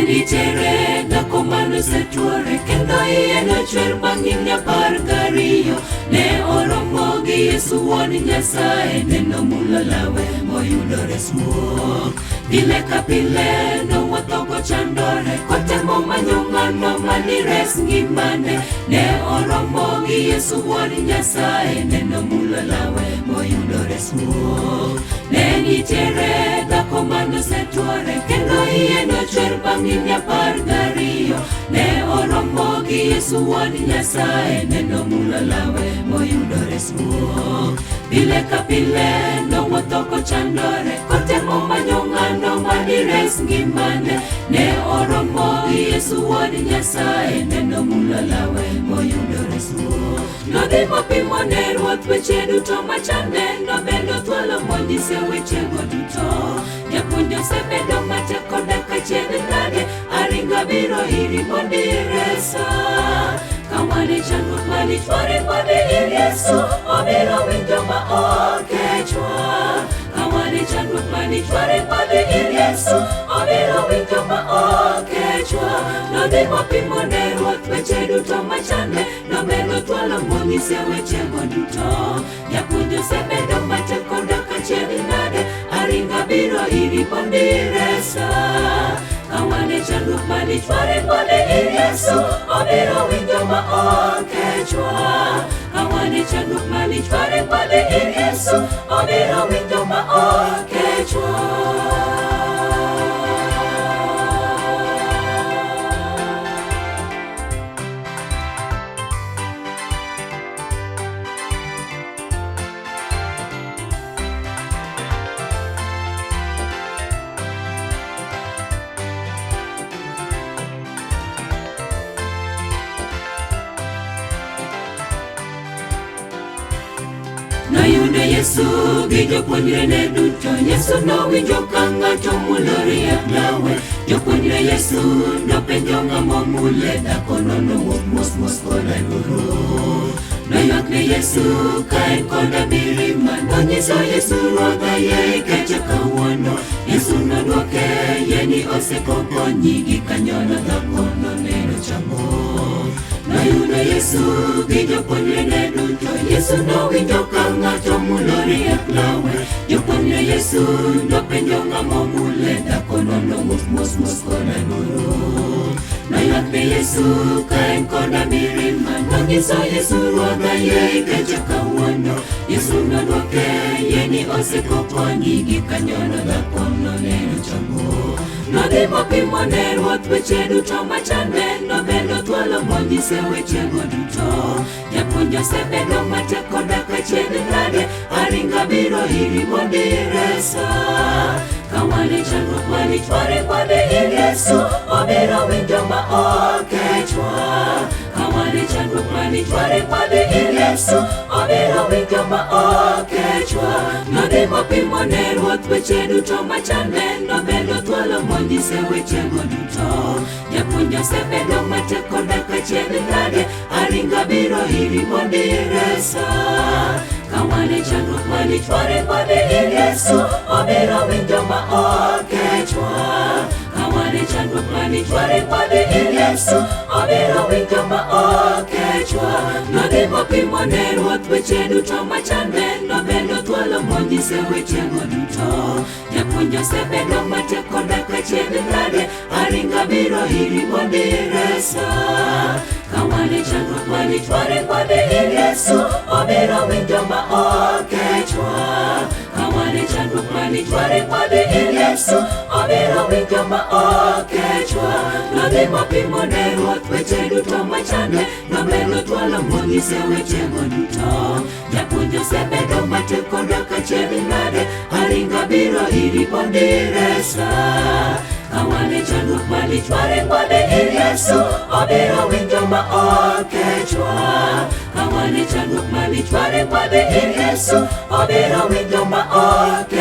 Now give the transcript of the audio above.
nitiere dhako manosetuore kendo iye nochwer bang' higni 12. Ne oromo gi Yesu wuon Nyasaye, nenomulo lawe moyudo resruok. Pile ka pile nowuotho kochandore, kotemo manyo ng'ano manires ngimane. Ne oromo gi Yesu wuon Nyasaye, nenomulo lawe moyudo resruok. Ne nitiere dhako manosetuore kendo iye nochwer bang' higni 12. Ne oromo gi Yesu wuon Nyasaye, nenomulo lawe moyudo resruok. Pile ka pile nowuotho kochandore, kotemo manyo ng'ano madires ngimane. Ne oromo gi Yesu wuon Nyasaye, nenomulo lawe moyudo resruok. Nodhi mopimo ne Ruoth weche duto machande, nobedo thuolo monyise wechego duto. Japuonj osebedo matek koda kachien nade, aringa biro iri mondo iresa. Ka wan e chandruok malich waring wadhi ir Yesu, obiro winjo ma okechwa. Ka wan e chandruok malich waring wadhi ir Yesu, obiro winjo ma okechwa. Nodhi mopimo ne Ruoth weche duto machande, nobedo thuolo monyise wechego duto. Japuonj osebedo matek koda kachien nade, aringa biro iri mondo iresa. Ka wan e chandruok malich waring wadhi ir Yesu, obiro winjo ma okechwa. Ka wan e chandruok malich waring wadhi ir Yesu, obiro winjo ma okechwa. Noyudo Yesu gi jopuonjrene duto. Yesu nowinjo ka ng'ato mulo riak lawe. Jopuonjre Yesu nopenjo ng'ama omule, dhakono nowuok mos mos koda luoro. Noywak ne Yesu ka en koda mirima, nonyiso Yesu Ruodha yie ikecha kawuono. Yesu nodwoke, yie ni osekokonyi, gikanyono dhakono neno chango. Noyudo Yesu gi jopuonjrene duto. Yesu nowinjo ka ng'ato mulo riak lawe. Jopuonjre Yesu nopenjo ng'ama omule, dhakono nowuok mos mos koda luoro. Noywak ne Yesu ka en koda mirima, nonyiso Yesu Ruodha yie ikecha kawuono. Yesu nodwoke, yie ni osekokonyi, gikanyono dhakono neno chango. Nodhi mopimo ne Ruoth weche duto machande, nobedo thuolo monyise wechego duto. Japuonj osebedo matek koda kachien nade, aringa biro iri mondo iresa. Ka wan e chandruok malich waring wadhi ir Yesu, obiro winjo ma okechwa. Ka wan e chandruok malich waring wadhi ir Yesu, obiro winjo ma okechwa. Nodhi mopimo ne Ruoth weche duto machande, nobedo thuolo monyise wechego duto. Japuonj osebedo matek koda kachien nade, aringa biro iri mondo iresa. Ka wan e chandruok malich waring wadhi ir Yesu, obiro winjo ma okechwa. Ka wan e chandruok malich waring wadhi ir Yesu, obiro winjo ma okechwa. Nodhi mopimo ne Ruoth weche duto machande, nobedo thuolo monyise wechego duto. Japuonj osebedo matek koda kachien nade, aringa biro iri mondo iresa. Ka wan e chandruok malich waring wadhi ir Yesu, obiro winjo ma okechwa. Ka wan e chandruok malich waring wadhi ir Yesu, obiro winjo ma okechwa. Nodhi mopimo ne Ruoth weche duto machande, nobedo thuolo monyise wechego duto. Japuonj osebedo matek koda kachien nade, aringa biro iri mondo iresa. Ka wan e chandruok malich waring wadhi ir Yesu, obiro winjo ma okechwa. Ka wan e chandruok malich waring wadhi ir Yesu, obiro winjo ma okechwa.